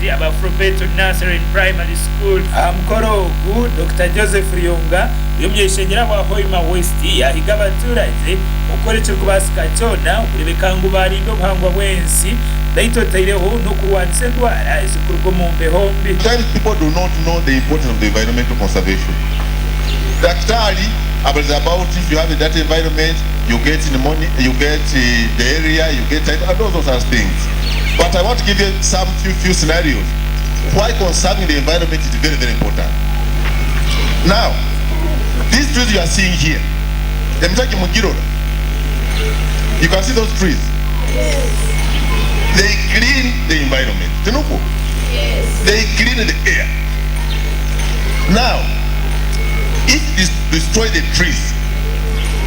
Abayizi aba Frobeto Nursery and Primary School. Aha mukoro ogu, Dokita Joseph Ruyonga ori omuny'eishengyera wa Hoima West yaahiga abatuuraze okukora ekirikubaasika kyona okureebeka ngu baarinda obuhangwa bw'ensi beitu otaireho n'okurwanisa endwara ezirikuruga omu mbeho mbi. Sometimes people do not know the importance of the environmental conservation. Daktari abalize about if you have a dirty environment you get pneumonia, you get diarrhea, you get typhoid and all those other things. But I want to give you some few few scenarios why conserving the environment is very very important. Now, these trees you are seeing here, emitagi mugirora, you can see those trees. They clean the environment. Tinuku? They clean the air. Now, if you destroy the trees,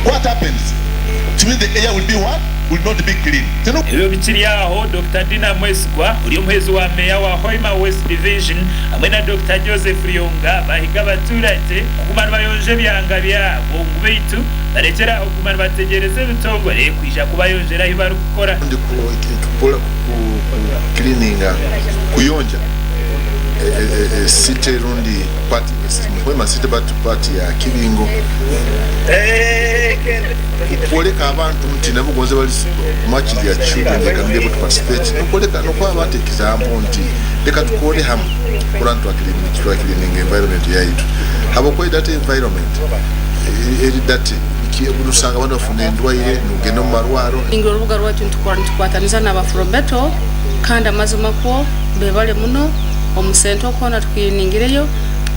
what happens? It means the air will be what? Will not be clean. Tinuku? Ebyo bikiri aho, Dokita Dinah Mwesigwa, ori omuhwezi wa Meeya wa Hoima West Division hamwe na Dokita Joseph Ruyonga bahiga abaturage kuguma nibayonja ebyanga byabo ngu beitu barekyere aho kuguma nibategyereza ebitongore kwija kubayonjera ahu barikukora. Ndi ku cleaninga, kuyonja city rundi part Hoima city but part ya Kibingo kwoleka abantu nti nabo gonze bali much their children they can be able to participate nokwoleka nokuha abantu example nti leka tukore hamu kurora nti twa cleaning environment yaitu habwokuba dirty environment eri dirty nosanga abantu bafuna endwaire nogenda omu marwaro. Ningira orubuga rwaitu nitukora nitukwataniza na Abafrobeto kandi amazima kwo bebale muno omu sente okwona tukiriningireyo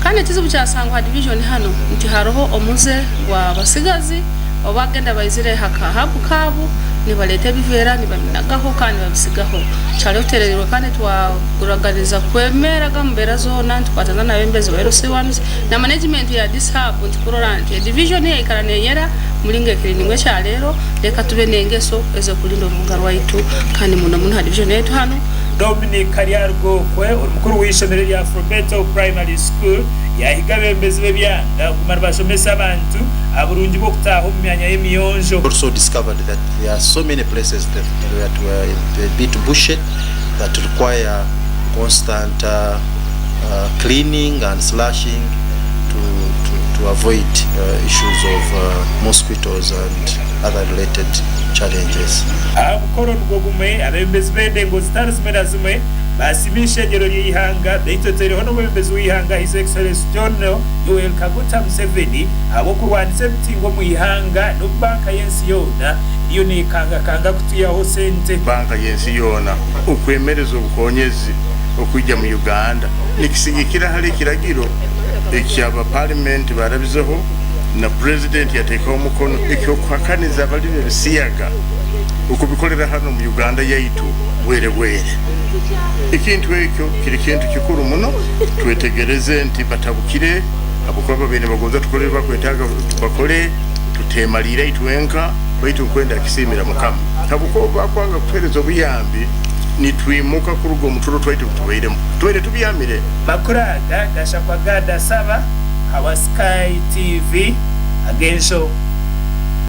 kandi ekizibu kyasangwa ha division hanu nti haroho omuze gwa basigazi obagenda baizire ha ka hub kabu nibaleta ebiveera nibabinagaho kandi nibabisigaho. Kyali otutererirwe kandi twaguraganiza kwemeraga omu mbeera zoona nitukwataniza nabembezi ba LC ones na management ya this hub nti kurora nti edivision yaikara neyera mulingo ekiriningwa ekyaleero leka tube nengeso ezokulinda orubuga rwaitu kandi muno muno ha division yaitu hanu. Dominic Karyarugokwe ori mukuru w'eishomero erya Frobeto Primary School yaahiga abeebembezi b'ebyanga kuguma nibashomesa abantu aha burungi bw'okutaaha omu myanya y'emiyonjo. Also discovered that there are so many places that were a bit bushy that require constant cleaning and slashing to to avoid issues of mosquitoes and other related challenges. Aha mukoro nigwo gumwe, abeebembezi b'endengo zitari zimwe na zimwe baasiima eishengyero ry'eihanga beitu otaireho n'omwebembezi w'eihanga His Excellency John Yoweri Kaguta Museveni ahabw'okurwanisa ebitinga omu ihanga n'obu banka y'ensi yoona eriyo neekangakanga kutwihaho sente. Banka y'ensi yoona okwemereza obukonyezi okwija mu Uganda nikisigikira hali ekiragiro ekyaba Palimenti barabizeho na Purezidenti yateekaho omukono eky'okuhakaniza abali b'ebisiyaga okubikolera hanu omu Uganda yaitu bwere bwere. Ekintu ekyo kiri kintu kikuru muno. Twetegereze nti batabukire habwokuba babaire nibagonza tukole ebi bakwetaaga bakole, tuteemaliire itwenka, baitu nkwenda kisiimira Mukama habwokuba obu bakwanga kutuheereza obuyambi nitwimuka kuruga omu turo twaitu obu tubairemu. Tubaire tubyamire. Makuru aga gashakwa Gad Asaba awa Sky TV ag'enshonga.